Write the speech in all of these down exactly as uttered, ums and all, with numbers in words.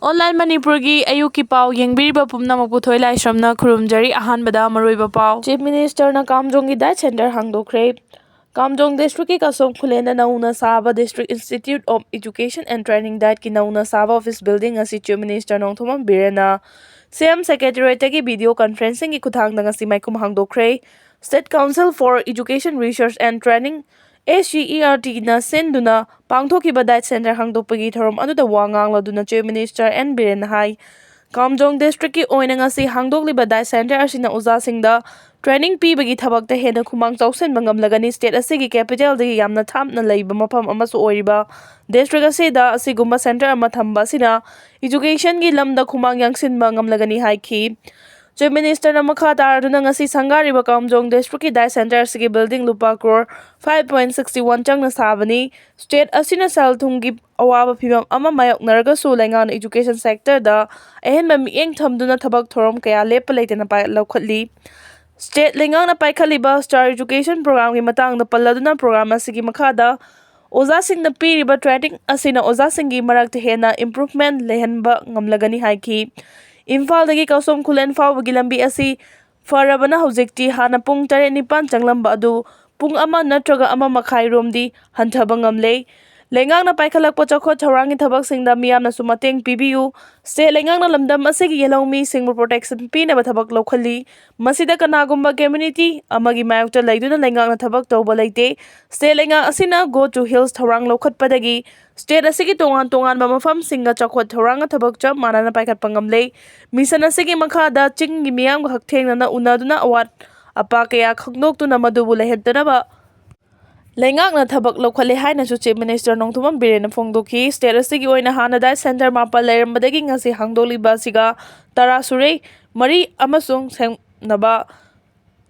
Online ꯃꯅꯤꯄꯨꯔꯒꯤ ꯑꯌꯨꯛꯀꯤ ꯄꯥꯎ ꯌꯦꯡꯕꯤꯔꯤꯕ ꯄꯨꯝꯅꯃꯛꯄꯨ ꯊꯣꯏ ꯂꯥꯏꯁ꯭ꯔꯝꯅ ꯈꯨꯔꯨꯝꯖꯔꯤ꯫ ꯑꯍꯥꯟꯕꯗ ꯃꯔꯨꯑꯣꯏꯕ ꯄꯥꯎ꯫ Chief Minister ꯅ ꯀꯥꯝꯖꯣꯡꯒꯤ diet center ꯍꯥꯡꯗꯣꯛꯈ꯭ꯔꯦ꯫ ꯀꯥꯝꯖꯣꯡ district ꯀꯤ ꯀꯁꯣꯝ ꯈꯨꯂꯦꯟꯗ ꯅꯧꯅ ꯁꯥꯕ District Institute of Education and Training diet ꯀꯤ ꯅꯧꯅ ꯁꯥꯕ office building ꯑꯁꯤ Chief Minister Nongthombam ꯕꯤꯔꯦꯟꯅ C M Secretariat ꯇꯒꯤ video conferencing ꯒꯤ ꯈꯨꯠꯊꯥꯡꯗ ꯉꯁꯤ ꯃꯥꯏꯈꯨꯝ ꯍꯥꯡꯗꯣꯛꯈ꯭ꯔꯦ꯫ State Council for Education Research and Training, S C E R T ꯅ ꯁꯤꯟꯗꯨꯅ ꯄꯥꯡꯊꯣꯛꯈꯤꯕ diet center ꯍꯥꯡꯗꯣꯛꯄꯒꯤ ꯊꯧꯔꯝ ꯑꯗꯨꯗ ꯋꯥ ꯉꯥꯡꯂꯗꯨꯅ Chief Minister N ꯕꯤꯔꯦꯟꯅ ꯍꯥꯏ, ꯀꯥꯝꯖꯣꯡ district ꯀꯤ ꯑꯣꯏꯅ ꯉꯁꯤ ꯍꯥꯡꯗꯣꯛꯂꯤꯕ diet center ꯑꯁꯤꯅ ꯑꯣꯖꯥꯁꯤꯡꯗ training ꯄꯤꯕꯒꯤ ꯊꯕꯛꯇ ꯍꯦꯟꯅ ꯈꯨꯃꯥꯡ ꯆꯥꯎꯁꯤꯟꯕ ꯉꯝꯂꯒꯅꯤ꯫ State ꯑꯁꯤꯒꯤ capital ꯗꯒꯤ ꯌꯥꯝꯅ ꯊꯥꯞꯅ ꯂꯩꯕ ꯃꯐꯝ ꯑꯃꯁꯨ ꯑꯣꯏꯔꯤꯕ district ꯑꯁꯤꯗ ꯑꯁꯤꯒꯨꯝꯕ center ꯑꯃ ꯊꯝꯕ ꯑꯁꯤꯅ education ꯒꯤ ꯂꯝꯗ ꯈꯨꯃꯥꯡ ꯌꯥꯡꯁꯤꯟꯕ ꯉꯝꯂꯒꯅꯤ ꯍꯥꯏꯈꯤ꯫ Chief Minister ꯅ ꯃꯈꯥ ꯇꯥꯔꯗꯨꯅ ꯉꯁꯤ ꯁꯪꯒꯥꯔꯤꯕ ꯀꯥꯝꯖꯣꯡ district ꯀꯤ diet center ꯑꯁꯤꯒꯤ building ꯂꯨꯄꯥ crore five point sixty one ꯆꯪꯅ ꯁꯥꯕꯅꯤ꯫ State ꯑꯁꯤꯅ ꯁꯦꯜ ꯊꯨꯝꯒꯤ ꯑꯋꯥꯕ ꯐꯤꯚꯝ ꯑꯃ ꯃꯥꯌꯣꯛꯅꯔꯒꯁꯨ ꯂꯩꯉꯥꯛꯅ education sector ꯗ ꯑꯍꯦꯟꯕ ꯃꯤꯠꯌꯦꯡ ꯊꯝꯗꯨꯅ ꯊꯕꯛ ꯊꯧꯔꯝ ꯀꯌꯥ ꯂꯦꯞꯄ ꯂꯩꯇꯅ ꯄꯥꯏ-, ꯂꯧꯈꯠꯂꯤ꯫ State ꯂꯩꯉꯥꯛꯅ ꯄꯥꯏꯈꯠꯂꯤꯕ Star Education Program ꯒꯤ ꯃꯇꯥꯡꯗ ꯄꯜꯂꯗꯨꯅ program ꯑꯁꯤꯒꯤ ꯃꯈꯥꯗ ꯑꯣꯖꯥꯁꯤꯡꯅ ꯄꯤꯔꯤꯕ training ꯑꯁꯤꯅ ꯑꯣꯖꯥꯁꯤꯡꯒꯤ ꯃꯔꯛꯇ ꯍꯦꯟꯅ improvement ꯂꯩꯍꯟꯕ ꯉꯝꯂꯒꯅꯤ ꯍꯥꯏꯈꯤ꯫ ꯏꯝꯐꯥꯜꯗꯒꯤ ꯀꯁꯣꯝ ꯈꯨꯂꯦꯟ ꯐꯥꯎꯕꯒꯤ ꯂꯝꯕꯤ ꯑꯁꯤ ꯐꯔꯕꯅ ꯍꯧꯖꯤꯛꯇꯤ ꯍꯥꯟꯅ ꯄꯨꯡ ꯇꯔꯦꯠ ꯅꯤꯄꯥꯟ ꯆꯪꯂꯝꯕ ꯑꯗꯨ ꯄꯨꯡ ꯑꯃ ꯅꯠꯇ꯭ꯔꯒ ꯑꯃ ꯃꯈꯥꯏ ꯔꯣꯝꯗꯤ ꯍꯟꯊꯕ ꯉꯝꯂꯦ꯫ ꯂꯩꯉꯥꯛꯅ ꯄꯥꯏꯈꯠꯂꯛꯄ ꯆꯥꯎꯈꯠ ꯊꯧꯔꯥꯡꯒꯤ ꯊꯕꯛꯁꯤꯡꯗ ꯃꯤꯌꯥꯝꯅꯁꯨ ꯃꯇꯦꯡ ꯄꯤꯕꯤꯌꯨ꯫ State ꯂꯩꯉꯥꯛꯅ ꯂꯝꯗꯝ ꯑꯁꯤꯒꯤ ꯌꯦꯜꯍꯧꯃꯤꯁꯤꯡꯕꯨ protection ꯄꯤꯅꯕ ꯊꯕꯛ ꯂꯧꯈꯠꯂꯤ꯫ ꯃꯁꯤꯗ ꯀꯅꯥꯒꯨꯝꯕ community ꯑꯃꯒꯤ ꯃꯥꯌꯣꯛꯇ ꯂꯩꯗꯨꯅ ꯂꯩꯉꯥꯛꯅ ꯊꯕꯛ ꯇꯧꯕ ꯂꯩꯇꯦ꯫ State ꯂꯩꯉꯥꯛ ꯑꯁꯤꯅ Go to Hills ꯊꯧꯔꯥꯡ ꯂꯧꯈꯠꯄꯗꯒꯤ state ꯑꯁꯤꯒꯤ ꯇꯣꯉꯥꯟ ꯇꯣꯉꯥꯟꯕ ꯃꯐꯝꯁꯤꯡꯒ ꯆꯥꯎꯈꯠ ꯊꯧꯔꯥꯡꯒ ꯊꯕꯛ ꯆꯞ ꯃꯥꯟꯅꯅ ꯄꯥꯏꯈꯠꯄ ꯉꯝꯂꯦ꯫ Mission ꯑꯁꯤꯒꯤ ꯃꯈꯥꯗ ꯆꯤꯡꯒꯤ ꯃꯤꯌꯥꯝꯒ ꯍꯛꯊꯦꯡꯅꯅ ꯎꯅꯗꯨꯅ ꯑꯋꯥꯠ ꯑꯄꯥ ꯀꯌꯥ ꯈꯪꯗꯣꯛꯇꯨꯅ ꯃꯗꯨꯕꯨ ꯂꯩꯍꯟꯗꯅꯕ ꯂꯩꯉꯥꯛꯅ ꯊꯕꯛ ꯂꯧꯈꯠꯂꯦ ꯍꯥꯏꯅꯁꯨ Chief Minister ꯅꯣꯡꯊꯣꯝꯕꯝ ꯕꯤꯔꯦꯟꯅ ꯐꯣꯡꯗꯣꯛꯈꯤ꯫ State ꯑꯁꯤꯒꯤ ꯑꯣꯏꯅ ꯍꯥꯟꯅ diet center ꯃꯥꯄꯜ ꯂꯩꯔꯝꯕꯗꯒꯤ ꯉꯁꯤ ꯍꯥꯡꯗꯣꯛꯂꯤꯕ ꯑꯁꯤꯒ ꯇꯔꯥ ꯁꯨꯔꯦ꯫ ꯃꯔꯤ ꯑꯃꯁꯨꯡ ꯁꯦꯝꯅꯕ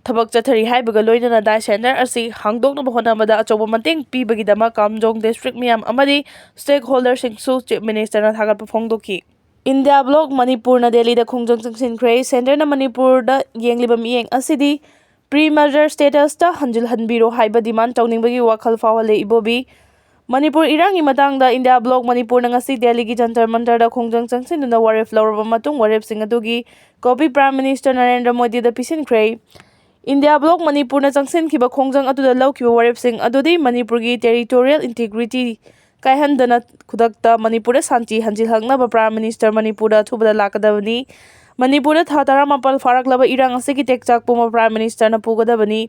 ꯊꯕꯛ ꯆꯠꯊꯔꯤ ꯍꯥꯏꯕꯒ ꯂꯣꯏꯅꯅ diet center ꯑꯁꯤ ꯍꯥꯡꯗꯣꯛꯅꯕ ꯍꯣꯠꯅꯕꯗ ꯑꯆꯧꯕ ꯃꯇꯦꯡ ꯄꯤꯕꯒꯤꯗꯃꯛ ꯀꯥꯝꯖꯣꯡ district ꯃꯤꯌꯥꯝ ꯑꯃꯗꯤ stakeholderꯁꯤꯡꯁꯨ Chief Ministerꯅ ꯊꯥꯒꯠꯄ ꯐꯣꯡꯗꯣꯛꯈꯤ꯫ India Bloc ꯃꯅꯤꯄꯨꯔꯅ ꯗꯦꯜꯂꯤꯗ ꯈꯣꯡꯖꯪ ꯆꯪꯁꯤꯟꯈ꯭ꯔꯦ꯫ Centreꯅ ꯃꯅꯤꯄꯨꯔꯗ ꯌꯦꯡꯂꯤꯕ ꯃꯤꯠꯌꯦꯡ ꯑꯁꯤꯗꯤ pre-merger statusꯇ ꯍꯟꯖꯤꯜꯍꯟꯕꯤꯔꯣ ꯍꯥꯏꯕ demand ꯇꯧꯅꯤꯡꯕꯒꯤ ꯋꯥꯈꯜ ꯐꯥꯎꯍꯜꯂꯦ꯫ ꯏꯕꯣꯕꯤ ꯃꯅꯤꯄꯨꯔ ꯏꯔꯥꯡꯒꯤ ꯃꯇꯥꯡꯗ ꯏꯟꯗꯤꯌꯥ ꯕ꯭ꯂꯣꯛ ꯃꯅꯤꯄꯨꯔꯅ ꯉꯁꯤ ꯗꯦꯜꯂꯤꯒꯤ ꯖꯟꯇꯔ ꯃꯟꯇꯔꯗ ꯈꯣꯡꯖꯪ ꯆꯪꯁꯤꯟꯗꯨꯅ ꯋꯥꯔꯦꯞ ꯂꯧꯔꯕ ꯃꯇꯨꯡ, ꯋꯥꯔꯦꯞꯁꯤꯡ ꯑꯗꯨꯒꯤ ꯀꯣꯄꯤ ꯄ꯭ꯔꯥꯏꯝ ꯃꯤꯅꯤꯁꯇꯔ ꯅꯔꯦꯟꯗ꯭ꯔ ꯃꯣꯗꯤꯗ ꯄꯤꯁꯤꯟꯈ꯭ꯔꯦ꯫ ꯏꯟꯗꯤꯌꯥ ꯕ꯭ꯂꯣꯛ ꯃꯅꯤꯄꯨꯔꯅ ꯆꯪꯁꯤꯟꯈꯤꯕ ꯈꯣꯡꯖꯪ ꯑꯗꯨꯗ ꯂꯧꯈꯤꯕ ꯋꯥꯔꯦꯞꯁꯤꯡ ꯑꯗꯨꯗꯤ ꯃꯅꯤꯄꯨꯔꯒꯤ territorial integrity ꯀꯥꯏꯍꯟꯗꯅ ꯈꯨꯗꯛꯇ ꯃꯅꯤꯄꯨꯔꯗ ꯁꯥꯟꯇꯤ ꯍꯟꯖꯤꯜꯍꯛꯅꯕ ꯄ꯭ꯔꯥꯏꯝ ꯃꯤꯅꯤꯁꯇꯔ ꯃꯅꯤꯄꯨꯔꯗ ꯑꯊꯨꯕꯗ ꯂꯥꯛꯀꯗꯕꯅꯤ꯫ ꯃꯅꯤꯄꯨꯔꯗ ꯊꯥ ꯇꯔꯥꯃꯥꯄꯜ ꯐꯥꯔꯛꯂꯕ ꯏꯔꯥꯡ ꯑꯁꯤꯒꯤ ꯇꯦꯛꯆꯥꯛ ꯄꯨꯝꯕ ꯄ꯭ꯔꯥꯏꯝ ꯃꯤꯅꯤꯁꯇꯔꯅ ꯄꯨꯒꯗꯕꯅꯤ꯫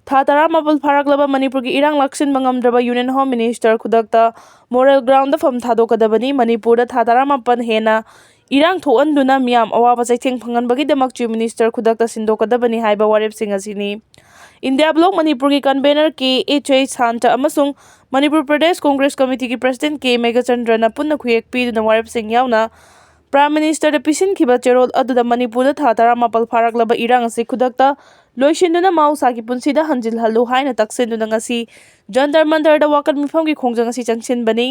ꯊꯥ ꯇꯔꯥꯃꯥꯄꯜ ꯐꯥꯔꯛꯂꯕ ꯃꯅꯤꯄꯨꯔꯒꯤ ꯏꯔꯥꯡ ꯂꯥꯛꯁꯤꯟꯕ ꯉꯝꯗ꯭ꯔꯕ ꯌꯨꯅꯤꯌꯟ ꯍꯣꯝ ꯃꯤꯅꯤꯁꯇꯔ ꯈꯨꯗꯛꯇ ꯃꯣꯔꯦꯜ ꯒ꯭ꯔꯥꯎꯟꯗ ꯐꯝ ꯊꯥꯗꯣꯛꯀꯗꯕꯅꯤ꯫ ꯃꯅꯤꯄꯨꯔꯗ ꯊꯥ ꯇꯔꯥꯃꯥꯄꯜ ꯍꯦꯟꯅ ꯏꯔꯥꯡ ꯊꯣꯛꯍꯟꯗꯨꯅ ꯃꯤꯌꯥꯝ ꯑꯋꯥꯕ ꯆꯩꯊꯦꯡ ꯐꯪꯍꯟꯕꯒꯤꯗꯃꯛ ꯆꯤꯐ ꯃꯤꯅꯤꯁꯇꯔ ꯈꯨꯗꯛꯇ ꯁꯤꯟꯗꯣꯛꯀꯗꯕꯅꯤ ꯍꯥꯏꯕ ꯋꯥꯔꯦꯞꯁꯤꯡ ꯑꯁꯤꯅꯤ꯫ ꯏꯟꯗꯤꯌꯥ ꯕ꯭ꯂꯣꯛ ꯃꯅꯤꯄꯨꯔꯒꯤ ꯀꯟꯚꯦꯅꯔ ꯀꯦ ꯑꯩꯆ ꯑꯩꯆ ꯁꯥꯟꯇ ꯑꯃꯁꯨꯡ ꯃꯅꯤꯄꯨꯔ ꯄ꯭ꯔꯗꯦꯁ ꯀꯣꯡꯒ꯭ꯔꯦꯁ ꯀꯃꯤꯇꯤꯒꯤ ꯄ꯭ꯔꯁꯤꯗꯦꯟ ꯀꯦ ꯃꯦꯘꯆꯟꯗ꯭ꯔꯅ ꯄꯨꯟꯅ ꯈꯨꯌꯦꯛ ꯄꯤꯗꯨꯅ ꯋꯥꯔꯦꯞꯁꯤꯡ ꯌꯥꯎꯅ ꯄ꯭ꯔꯥꯏꯝ ꯃꯤꯅꯤꯁꯇꯔꯗ ꯄꯤꯁꯤꯟꯈꯤꯕ ꯆꯦꯔꯣꯜ ꯑꯗꯨꯗ ꯃꯅꯤꯄꯨꯔꯗ ꯊꯥ ꯇꯔꯥꯃꯥꯄꯜ ꯐꯥꯔꯛꯂꯕ ꯏꯔꯥꯡ ꯑꯁꯤ ꯈꯨꯗꯛꯇ ꯂꯣꯏꯁꯤꯟꯗꯨꯅ ꯃꯍꯧꯁꯥꯒꯤ ꯄꯨꯟꯁꯤꯗ ꯍꯟꯖꯤꯜꯍꯜꯂꯨ ꯍꯥꯏꯅ ꯇꯛꯁꯤꯟꯗꯨꯅ ꯉꯁꯤ ꯖꯟꯇꯔ ꯃꯟꯇꯔꯗ ꯋꯥꯀꯠ ꯃꯤꯐꯝꯒꯤ ꯈꯣꯡꯖꯪ ꯑꯁꯤ ꯆꯪꯁꯤꯟꯕꯅꯤ꯫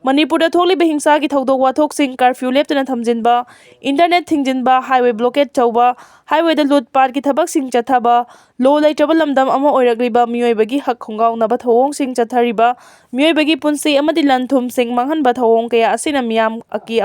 ꯃꯅꯤꯄꯨꯔꯗ ꯊꯣꯛꯂꯤꯕ ꯍꯤꯡꯁꯥꯒꯤ ꯊꯧꯗꯣꯛ ꯋꯥꯊꯣꯛꯁꯤꯡ, ꯀꯔꯐ꯭ꯌꯨ ꯂꯦꯞꯇꯅ ꯊꯝꯖꯤꯟꯕ, ꯏꯟꯇꯔꯅꯦꯠ ꯊꯤꯡꯖꯤꯟꯕ, ꯍꯥꯏꯋꯦ ꯕ꯭ꯂꯣꯀꯦꯠ ꯇꯧꯕ, ꯍꯥꯏꯋꯦꯗ ꯂꯨꯠ ꯄꯥꯠꯀꯤ ꯊꯕꯛꯁꯤꯡ ꯆꯠꯊꯕ, ꯂꯣ ꯂꯩꯇ꯭ꯔꯕ ꯂꯝꯗꯝ ꯑꯃ ꯑꯣꯏꯔꯛꯂꯤꯕ ꯃꯤꯑꯣꯏꯕꯒꯤ ꯍꯛ ꯈꯣꯡꯒꯥꯎꯅꯕ ꯊꯧꯑꯣꯡꯁꯤꯡ ꯆꯠꯊꯔꯤꯕ, ꯃꯤꯑꯣꯏꯕꯒꯤ ꯄꯨꯟꯁꯤ ꯑꯃꯗꯤ ꯂꯟ ꯊꯨꯝꯁꯤꯡ ꯃꯥꯡꯍꯟꯕ ꯊꯧꯑꯣꯡ ꯀꯌꯥ ꯑꯁꯤꯅ ꯃꯤꯌꯥꯝ ꯑꯀꯤ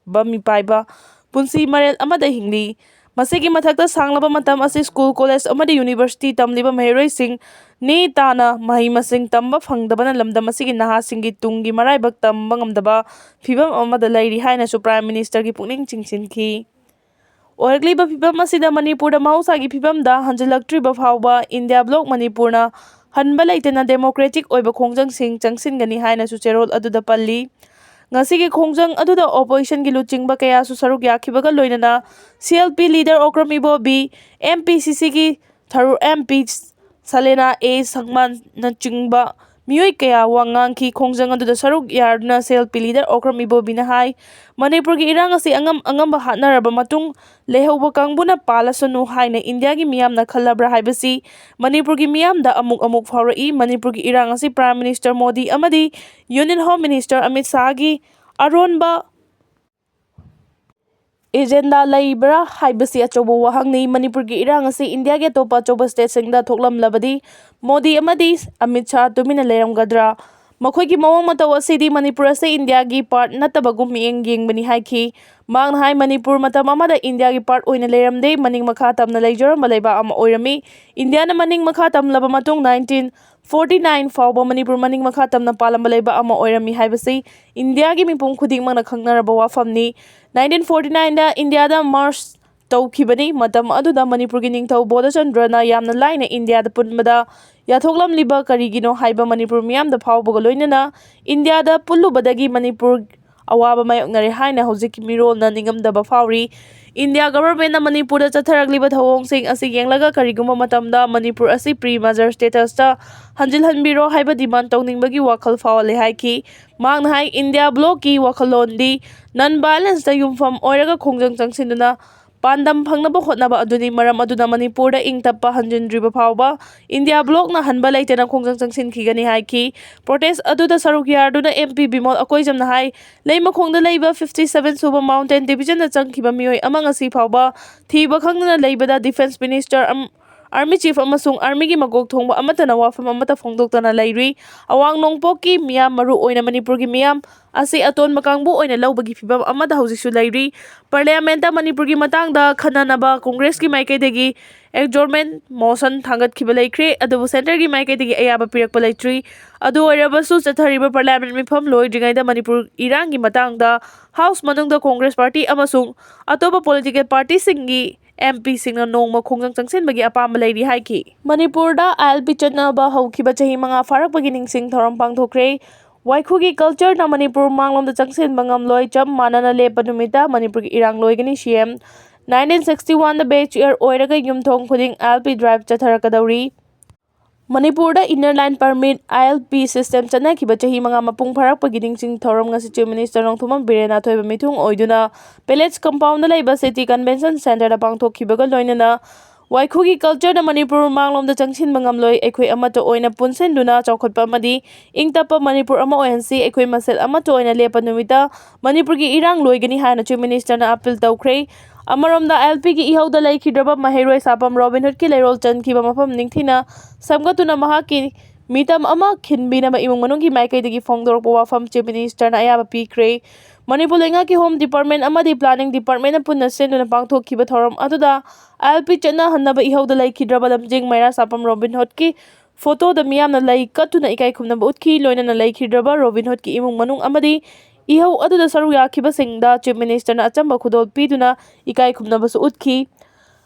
ꯕ ꯃꯤꯄꯥꯏꯕ ꯄꯨꯟꯁꯤ ꯃꯔꯦꯜ ꯑꯃꯗ ꯍꯤꯡꯂꯤ꯫ ꯃꯁꯤꯒꯤ ꯃꯊꯛꯇ ꯁꯥꯡꯂꯕ ꯃꯇꯝ ꯑꯁꯤ ꯁ꯭ꯀꯨꯜ, ꯀꯣꯂꯦꯖ ꯑꯃꯗꯤ ꯌꯨꯅꯤꯚꯔꯁꯤꯇꯤ ꯇꯝꯂꯤꯕ ꯃꯍꯩꯔꯣꯏꯁꯤꯡ ꯅꯦ ꯇꯥꯅ ꯃꯍꯩ ꯃꯁꯤꯡ ꯇꯝꯕ ꯐꯪꯗꯕꯅ ꯂꯝꯗꯝ ꯑꯁꯤꯒꯤ ꯅꯍꯥꯁꯤꯡꯒꯤ ꯇꯨꯡꯒꯤ ꯃꯔꯥꯏꯕꯛ ꯇꯝꯕ ꯉꯝꯗꯕ ꯐꯤꯚꯝ ꯑꯃꯗ ꯂꯩꯔꯤ ꯍꯥꯏꯅꯁꯨ ꯄ꯭ꯔꯥꯏꯝ ꯃꯤꯅꯤꯁꯇꯔꯒꯤ ꯄꯨꯛꯅꯤꯡ ꯆꯤꯡꯁꯤꯟꯈꯤ꯫ ꯑꯣꯏꯔꯛꯂꯤꯕ ꯐꯤꯚꯝ ꯑꯁꯤꯗ ꯃꯅꯤꯄꯨꯔꯗ ꯃꯍꯧꯁꯥꯒꯤ ꯐꯤꯚꯝꯗ ꯍꯟꯖꯤꯜꯂꯛꯇ꯭ꯔꯤꯕ ꯐꯥꯎꯕ ꯏꯟꯗꯤꯌꯥ ꯕ꯭ꯂꯣꯛ ꯃꯅꯤꯄꯨꯔꯅ ꯍꯟꯕ ꯂꯩꯇꯅ ꯗꯦꯃꯣꯀ꯭ꯔꯦꯇꯤꯛ ꯑꯣꯏꯕ ꯈꯣꯡꯖꯪꯁꯤꯡ ꯆꯪꯁꯤꯟꯒꯅꯤ ꯍꯥꯏꯅꯁꯨ ꯆꯦꯔꯣꯜ ꯑꯗꯨꯗ ꯄꯜꯂꯤ꯫ ꯉꯁꯤꯒꯤ ꯈꯣꯡꯖꯪ ꯑꯗꯨꯗ ꯑꯣꯄꯣꯖꯤꯁꯟꯒꯤ ꯂꯨꯆꯤꯡꯕ ꯀꯌꯥꯁꯨ ꯁꯔꯨꯛ ꯌꯥꯈꯤꯕꯒ ꯂꯣꯏꯅꯅ C L P leader Okram Ibobi, M P C ꯁꯤꯒꯤ ꯊꯔꯨꯔ ꯑꯦꯝ ꯄꯤ ꯁꯂꯦꯅꯥ ꯑꯦ ꯁꯪꯃꯥꯟꯅꯆꯤꯡꯕ ꯃꯤꯑꯣꯏ ꯀꯌꯥ ꯋꯥ ꯉꯥꯡꯈꯤ꯫ ꯈꯣꯡꯖꯪ ꯑꯗꯨꯗ ꯁꯔꯨꯛ ꯌꯥꯗꯨꯅ C L P leader Okram ꯏꯕꯣꯕꯤꯅ ꯍꯥꯏ, ꯃꯅꯤꯄꯨꯔꯒꯤ ꯏꯔꯥꯡ ꯑꯁꯤ ꯑꯉꯝ ꯑꯉꯝꯕ ꯍꯥꯠꯅꯔꯕ ꯃꯇꯨꯡ ꯂꯩꯍꯧꯕ ꯀꯥꯡꯕꯨꯅ ꯄꯥꯜꯂꯁꯅꯨ ꯍꯥꯏꯅ ꯏꯟꯗꯤꯌꯥꯒꯤ ꯃꯤꯌꯥꯝꯅ ꯈꯜꯂꯕ꯭ꯔꯥ ꯍꯥꯏꯕꯁꯤ ꯃꯅꯤꯄꯨꯔꯒꯤ ꯃꯤꯌꯥꯝꯗ ꯑꯃꯨꯛ ꯑꯃꯨꯛ ꯐꯥꯎꯔꯛꯏ꯫ ꯃꯅꯤꯄꯨꯔꯒꯤ ꯏꯔꯥꯡ ꯑꯁꯤ ꯄ꯭ꯔꯥꯏꯝ ꯃꯤꯅꯤꯁꯇꯔ ꯃꯣꯗꯤ ꯑꯃꯗꯤ ꯌꯨꯅꯤꯌꯟ ꯍꯣꯝ ꯃꯤꯅꯤꯁꯇꯔ ꯑꯃꯤꯠ ꯁꯥꯍꯒꯤ ꯑꯔꯣꯟꯕ ꯑꯦꯖꯦꯟꯗꯥ ꯂꯩꯕ꯭ꯔꯥ ꯍꯥꯏꯕꯁꯤ ꯑꯆꯧꯕ ꯋꯥꯍꯪꯅꯤ꯫ ꯃꯅꯤꯄꯨꯔꯒꯤ ꯏꯔꯥꯡ ꯑꯁꯤ ꯏꯟꯗꯤꯌꯥꯒꯤ ꯑꯇꯣꯞꯄ ꯑꯆꯧꯕ ꯁ꯭ꯇꯦꯠꯁꯤꯡꯗ ꯊꯣꯛꯂꯝꯂꯕꯗꯤ ꯃꯣꯗꯤ ꯑꯃꯗꯤ ꯑꯃꯤꯠ ꯁꯥꯍ ꯇꯨꯃꯤꯟꯅ ꯂꯩꯔꯝꯒꯗ꯭ꯔꯥ? ꯃꯈꯣꯏꯒꯤ ꯃꯑꯣꯡ ꯃꯇꯧ ꯑꯁꯤꯗꯤ ꯃꯅꯤꯄꯨꯔ ꯑꯁꯤ ꯏꯟꯗꯤꯌꯥꯒꯤ ꯄꯥꯔꯠ ꯅꯠꯇꯕꯒꯨꯝ ꯃꯤꯠꯌꯦꯡ ꯌꯦꯡꯕꯅꯤ ꯍꯥꯏꯈꯤ꯫ ꯃꯍꯥꯛꯅ ꯍꯥꯏ, ꯃꯅꯤꯄꯨꯔ ꯃꯇꯝ ꯑꯃꯗ ꯏꯟꯗꯤꯌꯥꯒꯤ ꯄꯥꯔꯠ ꯑꯣꯏꯅ ꯂꯩꯔꯝꯗꯦ, ꯃꯅꯤꯡ ꯃꯈꯥ ꯇꯝꯅ ꯂꯩꯖꯔꯝꯕ ꯂꯩꯕꯥꯛ ꯑꯃ ꯑꯣꯏꯔꯝꯃꯤ꯫ ꯏꯟꯗꯤꯌꯥꯅ ꯃꯅꯤꯡ ꯃꯈꯥ ꯇꯝꯂꯕ ꯃꯇꯨꯡ nineteen forty nine ꯐꯥꯎꯕ ꯃꯅꯤꯄꯨꯔ ꯃꯅꯤꯡ ꯃꯈꯥ ꯇꯝꯅ ꯄꯥꯜꯂꯝꯕ ꯂꯩꯕꯥꯛ ꯑꯃ ꯑꯣꯏꯔꯝꯃꯤ ꯍꯥꯏꯕꯁꯤ ꯏꯟꯗꯤꯌꯥꯒꯤ ꯃꯤꯄꯨꯝ ꯈꯨꯗꯤꯡꯃꯛꯅ ꯈꯪꯅꯔꯕ ꯋꯥꯐꯝꯅꯤ꯫ Nineteen forty nineꯗ ꯏꯟꯗꯤꯌꯥꯗ ꯃꯔꯖ ꯇꯧꯈꯤꯕꯅꯤ꯫ ꯃꯇꯝ ꯑꯗꯨꯗ ꯃꯅꯤꯄꯨꯔꯒꯤ ꯅꯤꯡꯊꯧ ꯕꯣꯙꯆꯟꯗ꯭ꯔꯅ ꯌꯥꯝꯅ ꯂꯥꯏꯅ ꯏꯟꯗꯤꯌꯥꯗ ꯄꯨꯟꯕꯗ ꯌꯥꯊꯣꯛꯂꯝꯂꯤꯕ ꯀꯔꯤꯒꯤꯅꯣ ꯍꯥꯏꯕ ꯃꯅꯤꯄꯨꯔ ꯃꯤꯌꯥꯝꯗ ꯐꯥꯎꯕꯒ ꯂꯣꯏꯅꯅ ꯏꯟꯗꯤꯌꯥꯗ ꯄꯨꯜꯂꯨꯕꯗꯒꯤ ꯃꯅꯤꯄꯨꯔ ꯑꯋꯥꯕ ꯃꯥꯌꯣꯛꯅꯔꯦ ꯍꯥꯏꯅ ꯍꯧꯖꯤꯛꯀꯤ ꯃꯤꯔꯣꯜꯅ ꯅꯤꯡꯉꯝꯗꯕ ꯐꯥꯎꯔꯤ꯫ ꯏꯟꯗꯤꯌꯥ ꯒꯚꯔꯟꯃꯦꯟꯠꯅ ꯃꯅꯤꯄꯨꯔꯗ ꯆꯠꯊꯔꯛꯂꯤꯕ ꯊꯧꯑꯣꯡꯁꯤꯡ ꯑꯁꯤ ꯌꯦꯡꯂꯒ ꯀꯔꯤꯒꯨꯝꯕ ꯃꯇꯝꯗ ꯃꯅꯤꯄꯨꯔ ꯑꯁꯤ ꯄ꯭ꯔꯤ ꯃꯔꯖꯔ ꯁ꯭ꯇꯦꯇꯁꯇ ꯍꯟꯖꯤꯜꯍꯟꯕꯤꯔꯣ ꯍꯥꯏꯕ ꯗꯤꯃꯥꯟ ꯇꯧꯅꯤꯡꯕꯒꯤ ꯋꯥꯈꯜ ꯐꯥꯎꯍꯜꯂꯦ ꯍꯥꯏꯈꯤ꯫ ꯃꯍꯥꯛꯅ ꯍꯥꯏ, ꯏꯟꯗꯤꯌꯥ ꯕ꯭ꯂꯣꯛꯀꯤ ꯋꯥꯈꯜꯂꯣꯟꯗꯤ ꯅꯟ ꯚꯥꯏꯂꯦꯟꯁꯇ ꯌꯨꯝꯐꯝ ꯑꯣꯏꯔꯒ ꯈꯣꯡꯖꯪ ꯆꯪꯁꯤꯟꯗꯨꯅ ꯄꯥꯟꯗꯝ ꯐꯪꯅꯕ ꯍꯣꯠꯅꯕ ꯑꯗꯨꯅꯤ꯫ ꯃꯔꯝ ꯑꯗꯨꯅ ꯃꯅꯤꯄꯨꯔꯗ ꯏꯪ ꯇꯞꯄ ꯍꯟꯖꯤꯟꯗ꯭ꯔꯤꯕ ꯐꯥꯎꯕ ꯏꯟꯗꯤꯌꯥ ꯕ꯭ꯂꯣꯛꯅ ꯍꯟꯕ ꯂꯩꯇꯅ ꯈꯣꯡꯖꯪ ꯆꯪꯁꯤꯟꯈꯤꯒꯅꯤ ꯍꯥꯏꯈꯤ꯫ ꯄ꯭ꯔꯣꯇꯦꯁ ꯑꯗꯨꯗ ꯁꯔꯨꯛ ꯌꯥꯗꯨꯅ ꯑꯦꯝ ꯄꯤ ꯕꯤꯃꯣꯜ ꯑꯀꯣꯏꯖꯝꯅ ꯍꯥꯏ, ꯂꯩꯃꯈꯣꯡꯗ ꯂꯩꯕ fifty seven ꯁꯨꯕ ꯃꯥꯎꯟꯇꯦꯟ ꯗꯤꯕꯤꯖꯟꯗ ꯆꯪꯈꯤꯕ ꯃꯤꯑꯣꯏ ꯑꯃ ꯉꯁꯤ ꯐꯥꯎꯕ ꯊꯤꯕ ꯈꯪꯗꯅ ꯂꯩꯕꯗ ꯗꯤꯐꯦꯟꯁ ꯃꯤꯅꯤꯁꯇꯔ ꯑꯝ-, ꯑꯥꯔꯃꯤ ꯆꯤꯐ ꯑꯃꯁꯨꯡ ꯑꯥꯔꯃꯤꯒꯤ ꯃꯀꯣꯛ ꯊꯣꯡꯕ ꯑꯃꯠꯇꯅ ꯋꯥꯐꯝ ꯑꯃꯠꯇ ꯐꯣꯡꯗꯣꯛꯇꯅ ꯂꯩꯔꯤ꯫ ꯑꯋꯥꯡ ꯅꯣꯡꯄꯣꯛꯀꯤ ꯃꯤꯌꯥꯝ, ꯃꯔꯨ ꯑꯣꯏꯅ ꯃꯅꯤꯄꯨꯔꯒꯤ ꯃꯤꯌꯥꯝ ꯑꯁꯤ ꯑꯇꯣꯟꯕ ꯀꯥꯡꯕꯨ ꯑꯣꯏꯅ ꯂꯧꯕꯒꯤ ꯐꯤꯚꯝ ꯑꯃꯗ ꯍꯧꯖꯤꯛꯁꯨ ꯂꯩꯔꯤ꯫ ꯄꯥꯔꯂꯤꯌꯥꯃꯦꯟꯠꯇ ꯃꯅꯤꯄꯨꯔꯒꯤ ꯃꯇꯥꯡꯗ ꯈꯟꯅꯅꯕ ꯀꯣꯡꯒ꯭ꯔꯦꯁꯀꯤ ꯃꯥꯏꯀꯩꯗꯒꯤ ꯑꯦꯗꯖꯣꯔꯟꯃꯦꯟꯠ ꯃꯣꯁꯟ ꯊꯥꯡꯒꯠꯈꯤꯕ ꯂꯩꯈ꯭ꯔꯦ, ꯑꯗꯨꯕꯨ ꯁꯦꯟꯇꯔꯒꯤ ꯃꯥꯏꯀꯩꯗꯒꯤ ꯑꯌꯥꯕ ꯄꯤꯔꯛꯄ ꯂꯩꯇ꯭ꯔꯤ꯫ ꯑꯗꯨ ꯑꯣꯏꯔꯕꯁꯨ, ꯆꯠꯊꯔꯤꯕ ꯄꯥꯔꯂꯤꯌꯥꯃꯦꯟꯠ ꯃꯤꯐꯝ ꯂꯣꯏꯗ꯭ꯔꯤꯉꯩꯗ ꯃꯅꯤꯄꯨꯔ ꯏꯔꯥꯡꯒꯤ ꯃꯇꯥꯡꯗ ꯍꯥꯎꯁ ꯃꯅꯨꯡꯗ ꯀꯣꯡꯒ꯭ꯔꯦꯁ ꯄꯥꯔꯇꯤ ꯑꯃꯁꯨꯡ ꯑꯇꯣꯞꯄ ꯄꯣꯂꯤꯇꯤꯀꯦꯜ ꯄꯥꯔꯇꯤꯁꯤꯡꯒꯤ ꯑꯦꯝ ꯄꯤꯁꯤꯡꯅ ꯅꯣꯡꯃ ꯈꯣꯡꯖꯪ ꯆꯪꯁꯤꯟꯕꯒꯤ ꯑꯄꯥꯝꯕ ꯂꯩꯔꯤ ꯍꯥꯏꯈꯤ꯫ ꯃꯅꯤꯄꯨꯔꯗ ꯑꯥꯏ ꯑꯦꯜ ꯄꯤ ꯆꯠꯅꯕ ꯍꯧꯈꯤꯕ ꯆꯍꯤ ꯃꯉꯥ ꯐꯥꯔꯛꯄꯒꯤ ꯅꯤꯡꯁꯤꯡ ꯊꯧꯔꯝ ꯄꯥꯡꯊꯣꯛꯈ꯭ꯔꯦ꯫ ꯋꯥꯏꯈꯨꯒꯤ ꯀꯜꯆꯔꯅ ꯃꯅꯤꯄꯨꯔ ꯃꯥꯡꯂꯣꯝꯗ ꯆꯪꯁꯤꯟꯕ ꯉꯝꯂꯣꯏ꯫ ꯆꯞ ꯃꯥꯟꯅꯅ ꯂꯦꯞꯄ ꯅꯨꯃꯤꯠꯇ ꯃꯅꯤꯄꯨꯔꯒꯤ ꯏꯔꯥꯡ ꯂꯣꯏꯒꯅꯤ꯫ ꯁꯤ ꯑꯦꯝ nineteen sixty oneꯗ ꯕꯦꯆ ꯌꯔ ꯑꯣꯏꯔꯒ ꯌꯨꯝꯊꯣꯡ ꯈꯨꯗꯤꯡ ꯑꯥꯏ ꯑꯦꯜ ꯄꯤ ꯗ꯭ꯔꯥꯏꯚ ꯆꯠꯊꯔꯛꯀꯗꯧꯔꯤ꯫ ꯃꯅꯤꯄꯨꯔꯗ inner line permit, I L P system ꯆꯠꯅꯈꯤꯕ ꯆꯍꯤ ꯃꯉꯥ ꯃꯄꯨꯡ ꯐꯥꯔꯛꯄꯒꯤ ꯅꯤꯡꯁꯤꯡ ꯊꯧꯔꯝ ꯉꯁꯤ ꯆꯤꯐ ꯃꯤꯅꯤꯁꯇꯔ ꯅꯣꯡꯊꯣꯝꯕꯝ ꯕꯤꯔꯦꯟꯅ ꯑꯊꯣꯏꯕ ꯃꯤꯊꯨꯡ ꯑꯣꯏꯗꯨꯅ ꯄꯦꯂꯦꯁ ꯀꯝꯄꯥꯎꯟꯗ ꯂꯩꯕ ꯁꯤꯇꯤ ꯀꯟꯚꯦꯟꯁꯟ ꯁꯦꯟꯇꯔꯗ ꯄꯥꯡꯊꯣꯛꯈꯤꯕꯒ ꯂꯣꯏꯅꯅ ꯋꯥꯏꯈꯨꯒꯤ ꯀꯜꯆꯔꯅ ꯃꯅꯤꯄꯨꯔ ꯃꯥꯡꯂꯣꯝꯗ ꯆꯪꯁꯤꯟꯕ ꯉꯝꯂꯣꯏ꯫ ꯑꯩꯈꯣꯏ ꯑꯃꯠꯇ ꯑꯣꯏꯅ ꯄꯨꯟꯁꯤꯟꯗꯨꯅ ꯆꯥꯎꯈꯠꯄ ꯑꯃꯗꯤ ꯏꯪ ꯇꯞꯄ ꯃꯅꯤꯄꯨꯔ ꯑꯃ ꯑꯣꯏꯍꯟꯁꯤ꯫ ꯑꯩꯈꯣꯏ ꯃꯁꯦꯜ ꯑꯃꯠꯇ ꯑꯣꯏꯅ ꯂꯦꯞꯄ ꯅꯨꯃꯤꯠꯇ ꯃꯅꯤꯄꯨꯔꯒꯤ ꯏꯔꯥꯡ ꯂꯣꯏꯒꯅꯤ ꯍꯥꯏꯅ ꯆꯤꯐ ꯃꯤꯅꯤꯁꯇꯔꯅ ꯑꯄꯤꯜ ꯇꯧꯈ꯭ꯔꯦ꯫ ꯑꯃꯔꯣꯝꯗ, ꯑꯥꯏ ꯑꯦꯜ ꯄꯤꯒꯤ ꯏꯍꯧꯗ ꯂꯩꯈꯤꯗ꯭ꯔꯕ ꯃꯍꯩꯔꯣꯏ ꯁꯥꯄꯝ ꯔꯣꯕꯤꯟ ꯍꯨꯗꯀꯤ ꯂꯩꯔꯣꯜ ꯆꯟꯈꯤꯕ ꯃꯐꯝ ꯅꯤꯡꯊꯤꯅ ꯁꯦꯝꯒꯠꯇꯨꯅ ꯃꯍꯥꯛꯀꯤ ꯃꯤꯇꯝ ꯑꯃ ꯈꯤꯟꯕꯤꯅꯕ ꯏꯃꯨꯡ ꯃꯅꯨꯡꯒꯤ ꯃꯥꯏꯀꯩꯗꯒꯤ ꯐꯣꯡꯗꯣꯔꯛꯄ ꯋꯥꯐꯝ Chief Ministerꯅ ꯑꯌꯥꯕ ꯄꯤꯈ꯭ꯔꯦ꯫ ꯃꯅꯤꯄꯨꯔ ꯂꯩꯉꯥꯛꯀꯤ Home Department ꯑꯃꯗꯤ Planning Departmentꯅ ꯄꯨꯟꯅ ꯁꯤꯟꯗꯨꯅ ꯄꯥꯡꯊꯣꯛꯈꯤꯕ ꯊꯧꯔꯝ ꯑꯗꯨꯗ ILP ꯆꯠꯅꯍꯟꯅꯕ ꯏꯍꯧꯗ ꯂꯩꯈꯤꯗ꯭ꯔꯕ ꯂꯝꯖꯤꯡ ꯃꯩꯔꯥ ꯁꯥꯄꯝ ꯔꯣꯕꯤꯟ ꯍꯨꯗꯀꯤ ꯐꯣꯇꯣꯗ ꯃꯤꯌꯥꯝꯅ ꯂꯩ ꯀꯠꯇꯨꯅ ꯏꯀꯥꯏ ꯈꯨꯝꯅꯕ ꯎꯠꯈꯤ꯫ ꯂꯣꯏꯅꯅ ꯂꯩꯈꯤꯗ꯭ꯔꯕ ꯔꯣꯕꯤꯟ ꯍꯨꯗꯀꯤ ꯏꯃꯨꯡ ꯃꯅꯨꯡ ꯑꯃꯗꯤ ꯏꯍꯧ ꯑꯗꯨꯗ ꯁꯔꯨꯛ ꯌꯥꯈꯤꯕꯁꯤꯡꯗ Chief Ministerꯅ ꯑꯆꯝꯕ ꯈꯨꯗꯣꯜ ꯄꯤꯗꯨꯅ ꯏꯀꯥꯏ ꯈꯨꯝꯅꯕꯁꯨ ꯎꯠꯈꯤ꯫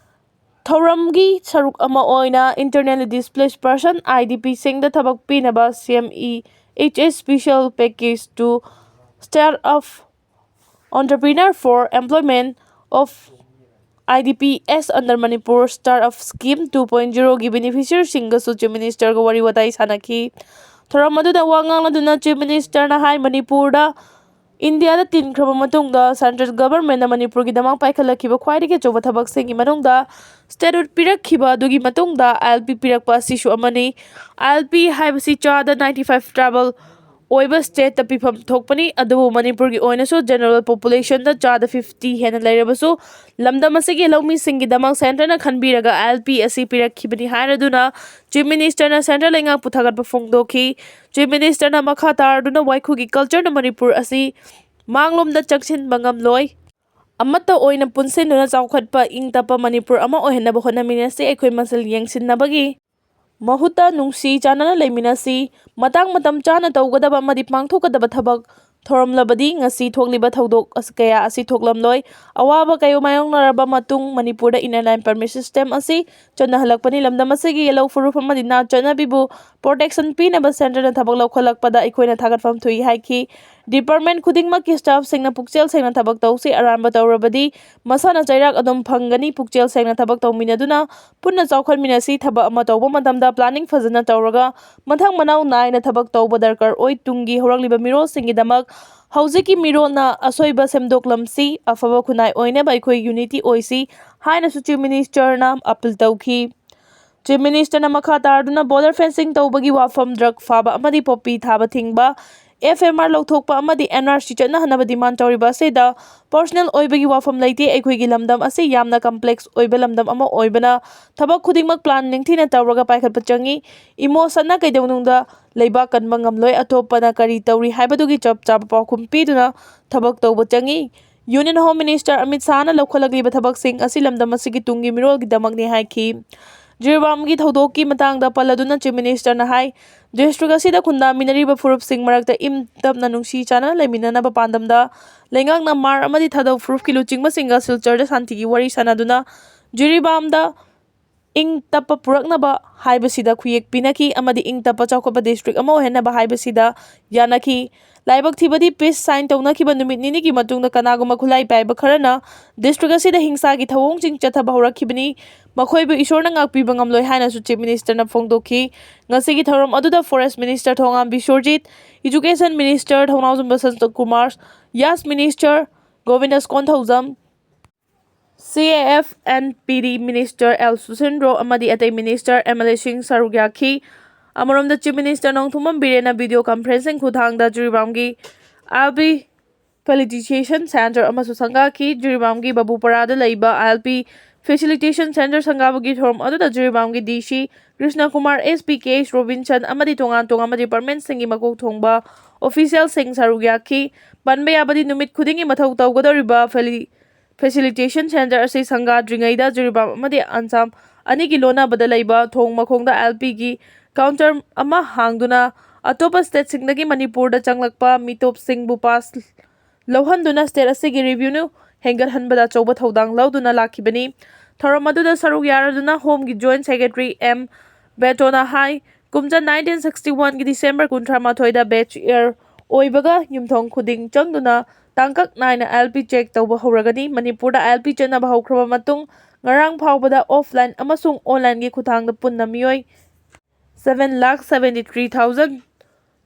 ꯊꯧꯔꯝꯒꯤ ꯁꯔꯨꯛ ꯑꯃ ꯑꯣꯏꯅ Internally Displaced Person, IDPꯁꯤꯡꯗ ꯊꯕꯛ ꯄꯤꯅꯕ CMEHS Special Package to Start Up Entrepreneur for Employment of IDPs under Manipur Startup Scheme two point zeroꯒꯤ beneficiaryꯁꯤꯡꯒꯁꯨ Chief Ministerꯒ ꯋꯥꯔꯤ ꯋꯥꯇꯥꯏ ꯁꯥꯟꯅꯈꯤ꯫ ꯊꯧꯔꯝ ꯑꯗꯨꯗ ꯋꯥ ꯉꯥꯡꯂꯗꯨꯅ Chief Ministerꯅ ꯍꯥꯏ, ꯃꯅꯤꯄꯨꯔꯗ ꯏꯟꯗꯤꯌꯥꯗ ꯇꯤꯟꯈ꯭ꯔꯕ ꯃꯇꯨꯡꯗ Central Governmentꯅ ꯃꯅꯤꯄꯨꯔꯒꯤꯗꯃꯛ ꯄꯥꯏꯈꯠꯂꯛꯈꯤꯕ ꯈ꯭ꯋꯥꯏꯗꯒꯤ ꯑꯆꯧꯕ ꯊꯕꯛꯁꯤꯡꯒꯤ ꯃꯅꯨꯡꯗ statehood ꯄꯤꯔꯛꯈꯤꯕ ꯑꯗꯨꯒꯤ ꯃꯇꯨꯡꯗ ILP ꯄꯤꯔꯛꯄ ꯑꯁꯤꯁꯨ ꯑꯃꯅꯤ꯫ ILP ꯍꯥꯏꯕꯁꯤ ꯆꯥꯗ ninety five tribal ꯑꯣꯏꯕ stateꯇ ꯄꯤꯐꯝ ꯊꯣꯛꯄꯅꯤ, ꯑꯗꯨꯕꯨ ꯃꯅꯤꯄꯨꯔꯒꯤ ꯑꯣꯏꯅꯁꯨ general populationꯗ ꯆꯥꯗ fifty ꯍꯦꯟꯅ ꯂꯩꯔꯕꯁꯨ ꯂꯝꯗꯝ ꯑꯁꯤꯒꯤ ꯂꯧꯃꯤꯁꯤꯡꯒꯤꯗꯃꯛ Centreꯅ ꯈꯟꯕꯤꯔꯒ ILP ꯑꯁꯤ ꯄꯤꯔꯛꯈꯤꯕꯅꯤ ꯍꯥꯏꯔꯗꯨꯅ Chief Ministerꯅ Centre ꯂꯩꯉꯥꯛꯄꯨ ꯊꯥꯒꯠꯄ ꯐꯣꯡꯗꯣꯛꯈꯤ꯫ Chief Ministerꯅ ꯃꯈꯥ ꯇꯥꯔꯗꯨꯅ ꯋꯥꯏꯈꯨꯒꯤ cultureꯅ ꯃꯅꯤꯄꯨꯔ ꯑꯁꯤ ꯃꯥꯡꯂꯣꯝꯗ ꯆꯪꯁꯤꯟꯕ ꯉꯝꯂꯣꯏ꯫ ꯑꯃꯠꯇ ꯑꯣꯏꯅ ꯄꯨꯟꯁꯤꯟꯗꯨꯅ ꯆꯥꯎꯈꯠꯄ, ꯏꯪ ꯇꯞꯄ ꯃꯅꯤꯄꯨꯔ ꯑꯃ ꯑꯣꯏꯍꯟꯅꯕ ꯍꯣꯠꯅꯃꯤꯟꯅꯁꯤ꯫ ꯑꯩꯈꯣꯏ ꯃꯁꯦꯜ ꯌꯦꯡꯁꯤꯟꯅꯕꯒꯤ ꯃꯍꯨꯠꯇ ꯅꯨꯡꯁꯤ ꯆꯥꯟꯅꯅ ꯂꯩꯃꯤꯟꯅꯁꯤ꯫ ꯃꯇꯥꯡ ꯃꯇꯝ ꯆꯥꯅ ꯇꯧꯒꯗꯕ ꯑꯃꯗꯤ ꯄꯥꯡꯊꯣꯛꯀꯗꯕ ꯊꯕꯛ ꯊꯧꯔꯝꯂꯕꯗꯤ ꯉꯁꯤ ꯊꯣꯛꯂꯤꯕ ꯊꯧꯗꯣꯛ ꯑꯁ-, ꯀꯌꯥ ꯑꯁꯤ ꯊꯣꯛꯂꯝꯂꯣꯏ꯫ ꯑꯋꯥꯕ ꯀꯌꯥ ꯃꯥꯌꯣꯛꯅꯔꯕ ꯃꯇꯨꯡ ꯃꯅꯤꯄꯨꯔꯗ Inner Line Permit System ꯑꯁꯤ ꯆꯠꯅꯍꯜꯂꯛꯄꯅꯤ꯫ ꯂꯝꯗꯝ ꯑꯁꯤꯒꯤ ꯌꯦꯜꯍꯧ ꯐꯨꯔꯨꯞ ꯑꯃꯗꯤ ꯅꯥꯠ ꯆꯠꯅꯕꯤꯕꯨ protection ꯄꯤꯅꯕ Centreꯅ ꯊꯕꯛ ꯂꯧꯈꯠꯂꯛꯄꯗ ꯑꯩꯈꯣꯏꯅ ꯊꯥꯒꯠꯐꯝ ꯊꯣꯛꯏ ꯍꯥꯏꯈꯤ꯫ Department ꯈꯨꯗꯤꯡꯃꯛꯀꯤ staffꯁꯤꯡꯅ ꯄꯨꯛꯆꯦꯜ ꯁꯦꯡꯅ ꯊꯕꯛ ꯇꯧꯁꯤ꯫ ꯑꯔꯥꯟꯕ ꯇꯧꯔꯕꯗꯤ ꯃꯁꯥꯅ ꯆꯩꯔꯥꯛ ꯑꯗꯨꯝ ꯐꯪꯒꯅꯤ꯫ ꯄꯨꯛꯆꯦꯜ ꯁꯦꯡꯅ ꯊꯕꯛ ꯇꯧꯃꯤꯟꯅꯗꯨꯅ ꯄꯨꯟꯅ ꯆꯥꯎꯈꯠꯃꯤꯟꯅꯁꯤ꯫ ꯊꯕꯛ ꯑꯃ ꯇꯧꯕ ꯃꯇꯝꯗ planning ꯐꯖꯅ ꯇꯧꯔꯒ ꯃꯊꯪ ꯃꯅꯥꯎ ꯅꯥꯏꯅ ꯊꯕꯛ ꯇꯧꯕ ꯗꯔꯀꯥꯔ ꯑꯣꯏ꯫ ꯇꯨꯡꯒꯤ ꯍꯧꯔꯛꯂꯤꯕ ꯃꯤꯔꯣꯜꯁꯤꯡꯒꯤꯗꯃꯛ ꯍꯧꯖꯤꯛꯀꯤ ꯃꯤꯔꯣꯜꯅ ꯑꯁꯣꯏꯕ ꯁꯦꯝꯗꯣꯛꯂꯝꯁꯤ꯫ ꯑꯐꯕ ꯈꯨꯟꯅꯥꯏ ꯑꯣꯏꯅꯕ ꯑꯩꯈꯣꯏ unity ꯑꯣꯏꯁꯤ ꯍꯥꯏꯅꯁꯨ Chief Ministerꯅ appeal ꯇꯧꯈꯤ꯫ Chief Ministerꯅ ꯃꯈꯥ ꯇꯥꯔꯗꯨꯅ border fencing ꯇꯧꯕꯒꯤ ꯋꯥꯐꯝ, drug ꯐꯥꯕ ꯑꯃꯗꯤ poppy ꯊꯥꯕ ꯊꯤꯡꯕ, F M R ꯂꯧꯊꯣꯛꯄ ꯑꯃꯗꯤ N R C ꯆꯠꯅꯍꯟꯅꯕ demand ꯇꯧꯔꯤꯕ ꯑꯁꯤꯗ personal ꯑꯣꯏꯕꯒꯤ ꯋꯥꯐꯝ ꯂꯩꯇꯦ꯫ ꯑꯩꯈꯣꯏꯒꯤ ꯂꯝꯗꯝ ꯑꯁꯤ ꯌꯥꯝꯅ complex ꯑꯣꯏꯕ ꯂꯝꯗꯝ ꯑꯃ ꯑꯣꯏꯕꯅ ꯊꯕꯛ ꯈꯨꯗꯤꯡꯃꯛ plan ꯅꯤꯡꯊꯤꯅ ꯇꯧꯔꯒ ꯄꯥꯏꯈꯠꯄ ꯆꯪꯏ꯫ Emotionꯅ ꯀꯩꯗꯧꯅꯨꯡꯗ ꯂꯩꯕꯥꯛ ꯀꯟꯕ ꯉꯝꯂꯣꯏ꯫ ꯑꯇꯣꯞꯄꯅ ꯀꯔꯤ ꯇꯧꯔꯤ ꯍꯥꯏꯕꯗꯨꯒꯤ ꯆꯞ ꯆꯥꯕ ꯄꯥꯎꯈꯨꯝ ꯄꯤꯗꯨꯅ ꯊꯕꯛ ꯇꯧꯕ ꯆꯪꯏ꯫ Union Home Minister ꯑꯃꯤꯠ ꯁꯥꯍꯅ ꯂꯧꯈꯠꯂꯛꯂꯤꯕ ꯊꯕꯛꯁꯤꯡ ꯑꯁꯤ ꯂꯝꯗꯝ ꯑꯁꯤꯒꯤ ꯇꯨꯡꯒꯤ ꯃꯤꯔꯣꯜꯒꯤꯗꯃꯛꯅꯤ ꯍꯥꯏꯈꯤ꯫ ꯖꯤꯔꯤꯕꯥꯝꯒꯤ ꯊꯧꯗꯣꯛꯀꯤ ꯃꯇꯥꯡꯗ ꯄꯜꯂꯗꯨꯅ Chief Ministerꯅ ꯍꯥꯏ, district ꯑꯁꯤꯗ ꯈꯨꯟꯗꯥꯃꯤꯟꯅꯔꯤꯕ ꯐꯨꯔꯨꯞꯁꯤꯡ ꯃꯔꯛꯇ ꯏꯪ ꯇꯞꯅ ꯅꯨꯡꯁꯤ ꯆꯥꯟꯅꯅ ꯂꯩꯃꯤꯟꯅꯅꯕ ꯄꯥꯟꯗꯝꯗ ꯂꯩꯉꯥꯛꯅ ꯃꯥꯔ ꯑꯃꯗꯤ ꯊꯥꯗꯧ ꯐꯨꯔꯨꯞꯀꯤ ꯂꯨꯆꯤꯡꯕꯁꯤꯡꯒ ꯁꯤꯜꯆꯔꯗ ꯁꯥꯟꯇꯤꯒꯤ ꯋꯥꯔꯤ ꯁꯥꯟꯅꯗꯨꯅ ꯖꯤꯔꯤꯕꯥꯝꯗ ꯏꯪ ꯇꯞꯄ ꯄꯨꯔꯛꯅꯕ ꯍꯥꯏꯕꯁꯤꯗ ꯈꯨꯌꯦꯛ ꯄꯤꯅꯈꯤ ꯑꯃꯗꯤ ꯏꯪ ꯇꯞꯄ ꯆꯥꯎꯈꯠꯄ district ꯑꯃ ꯑꯣꯏꯍꯟꯅꯕ ꯍꯥꯏꯕꯁꯤꯗ ꯌꯥꯅꯈꯤ꯫ ꯂꯥꯏꯕꯛ ꯊꯤꯕꯗꯤ peace sign ꯇꯧꯅꯈꯤꯕ ꯅꯨꯃꯤꯠ ꯅꯤꯅꯤꯒꯤ ꯃꯇꯨꯡꯗ ꯀꯅꯥꯒꯨꯝꯕ ꯈꯨꯠꯂꯥꯏ ꯄꯥꯏꯕ ꯈꯔꯅ district ꯑꯁꯤꯗ ꯍꯤꯡꯁꯥꯒꯤ ꯊꯧꯑꯣꯡꯁꯤꯡ ꯆꯠꯊꯕ ꯍꯧꯔꯛꯈꯤꯕꯅꯤ꯫ ꯃꯈꯣꯏꯕꯨ ꯏꯁꯣꯔꯅ ꯉꯥꯛꯄꯤꯕ ꯉꯝꯂꯣꯏ ꯍꯥꯏꯅꯁꯨ Chief Ministerꯅ ꯐꯣꯡꯗꯣꯛꯈꯤ꯫ ꯉꯁꯤꯒꯤ ꯊꯧꯔꯝ ꯑꯗꯨꯗ Forest Minister Thongam ꯕꯤꯁ꯭ꯋꯔꯖꯤꯠ, Education Minister Thounaojam Basanta Kumar, Yash Minister ꯒꯣꯕꯤꯟꯗꯁ Konthoujam, C A F and P D Minister L ꯁꯨꯁꯤꯟꯗ꯭ꯔꯣ ꯑꯃꯗꯤ ꯑꯇꯩ minister, M L Aꯁꯤꯡ ꯁꯔꯨꯛ ꯌꯥꯈꯤ꯫ ꯑꯃꯔꯣꯝꯗ Chief Minister Nongthombam ꯕꯤꯔꯦꯟꯅ video conferencing ꯈꯨꯠꯊꯥꯡꯗ ꯖꯤꯔꯤꯕꯥꯝꯒꯤ ꯑꯦꯜ ꯄꯤ facilitation centre ꯑꯃꯁꯨ ꯁꯪꯒꯥꯈꯤ꯫ ꯖꯤꯔꯤꯕꯥꯝꯒꯤ ꯕꯕꯨꯄꯔꯥꯗ ꯂꯩꯕ ꯑꯦꯜ ꯄꯤ facilitation centre ꯁꯪꯒꯥꯕꯒꯤ ꯊꯧꯔꯝ ꯑꯗꯨꯗ ꯖꯤꯔꯤꯕꯥꯝꯒꯤ D C Krishna Kumar, S P ꯀꯦ ꯑꯦꯁ ꯔꯣꯕꯤꯟꯁꯟ ꯑꯃꯗꯤ ꯇꯣꯉꯥꯟ ꯇꯣꯉꯥꯟꯕ departmentꯁꯤꯡꯒꯤ ꯃꯀꯣꯛ ꯊꯣꯡꯕ officialꯁꯤꯡ ꯁꯔꯨꯛ ꯌꯥꯈꯤ꯫ ꯄꯟꯕ ꯌꯥꯕꯗꯤ ꯅꯨꯃꯤꯠ ꯈꯨꯗꯤꯡꯒꯤ ꯃꯊꯧ ꯇꯧꯒꯗꯧꯔꯤꯕ ꯐꯦꯂꯤ-, facilitation centre ꯑꯁꯤ ꯁꯪꯒꯥꯗ꯭ꯔꯤꯉꯩꯗ ꯖꯤꯔꯤꯕꯥꯝ ꯑꯃꯗꯤ ꯑꯟꯁꯥꯝ ꯑꯅꯤꯒꯤ ꯂꯣꯟꯅꯕꯗ ꯂꯩꯕ ꯊꯣꯡ ꯃꯈꯣꯡꯗ ꯑꯦꯜ ꯄꯤꯒꯤ counter ꯑꯃ ꯍꯥꯡꯗꯨꯅ ꯑꯇꯣꯞꯄ stateꯁꯤꯡꯗꯒꯤ ꯃꯅꯤꯄꯨꯔꯗ ꯆꯪꯂꯛꯄ ꯃꯤꯇꯣꯞꯁꯤꯡꯕꯨ pass ꯂꯧꯍꯟꯗꯨꯅ state ꯑꯁꯤꯒꯤ revenue ꯍꯦꯟꯒꯠꯍꯟꯕꯗ ꯑꯆꯧꯕ ꯊꯧꯗꯥꯡ ꯂꯧꯗꯨꯅ ꯂꯥꯛꯈꯤꯕꯅꯤ꯫ ꯊꯧꯔꯝ ꯑꯗꯨꯗ ꯁꯔꯨꯛ ꯌꯥꯔꯗꯨꯅ Homeꯒꯤ Joint Secretary M ꯕꯦꯇꯣꯅ ꯍꯥꯏ, ꯀꯨꯝꯖꯥ nineteen sixty oneꯒꯤ December ꯀꯨꯟꯊ꯭ꯔꯥ ꯃꯥꯊꯣꯏꯗ batch year ꯑꯣꯏꯕꯒ ꯌꯨꯝꯊꯣꯡ ꯈꯨꯗꯤꯡ ꯆꯪꯗꯨꯅ ꯇꯥꯡꯀꯛ ꯅꯥꯏꯅ ꯑꯦꯜ ꯄꯤ check ꯇꯧꯕ ꯍꯧꯔꯒꯅꯤ꯫ ꯃꯅꯤꯄꯨꯔꯗ ꯑꯦꯜ ꯄꯤ ꯆꯠꯅꯕ ꯍꯧꯈ꯭ꯔꯕ ꯃꯇꯨꯡ ꯉꯔꯥꯡ ꯐꯥꯎꯕꯗ offline ꯑꯃꯁꯨꯡ onlineꯒꯤ ꯈꯨꯠꯊꯥꯡꯗ ꯄꯨꯟꯅ ꯃꯤꯑꯣꯏ seven lakh seventy three thousand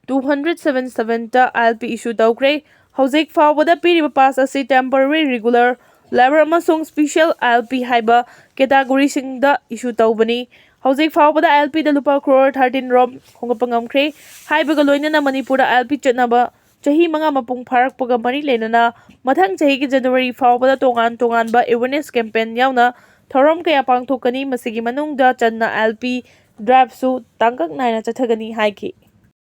two hundred seventy sevenꯇ ꯑꯦꯜ ꯄꯤ issue ꯇꯧꯈ꯭ꯔꯦ꯫ ꯍꯧꯖꯤꯛ ꯐꯥꯎꯕꯗ ꯄꯤꯔꯤꯕ pass ꯑꯁꯤ temporary, regular ꯂꯥꯏꯕꯔ ꯑꯃꯁꯨꯡ ꯁ꯭ꯄꯤꯁꯦꯜ ꯑꯥꯏ ꯑꯦꯜ ꯄꯤ ꯍꯥꯏꯕ ꯀꯦꯇꯥꯒꯣꯔꯤꯁꯤꯡꯗ ꯏꯁꯨ ꯇꯧꯕꯅꯤ꯫ ꯍꯧꯖꯤꯛ ꯐꯥꯎꯕꯗ ꯑꯥꯏ ꯑꯦꯜ ꯄꯤꯗ ꯂꯨꯄꯥ ꯀ꯭ꯔꯣꯔ ꯊꯥꯔꯇꯤꯟ ꯔꯣꯝ ꯈꯣꯝꯒꯠꯄ ꯉꯝꯈ꯭ꯔꯦ꯫ ꯍꯥꯏꯕꯒ ꯂꯣꯏꯅꯅ ꯃꯅꯤꯄꯨꯔꯗ ꯑꯥꯏ ꯑꯦꯜ ꯄꯤ ꯆꯠꯅꯕ ꯆꯍꯤ ꯃꯉꯥ ꯃꯄꯨꯡ ꯐꯥꯔꯛꯄꯒ ꯃꯔꯤ ꯂꯩꯅꯅ ꯃꯊꯪ ꯆꯍꯤꯒꯤ ꯖꯅꯋꯥꯔꯤ ꯐꯥꯎꯕꯗ ꯇꯣꯉꯥꯟ ꯇꯣꯉꯥꯟꯕ ꯑꯦꯋꯦꯔꯅꯦꯁ ꯀꯦꯝꯄꯦꯟ ꯌꯥꯎꯅ ꯊꯧꯔꯝ ꯀꯌꯥ ꯄꯥꯡꯊꯣꯛꯀꯅꯤ꯫ ꯃꯁꯤꯒꯤ ꯃꯅꯨꯡꯗ ꯆꯟꯅ ꯑꯥꯏ ꯑꯦꯜ ꯄꯤ ꯗ꯭ꯔꯥꯏꯚꯁꯨ ꯇꯥꯡꯀꯛ ꯅꯥꯏꯅ ꯆꯠꯊꯒꯅꯤ ꯍꯥꯏꯈꯤ꯫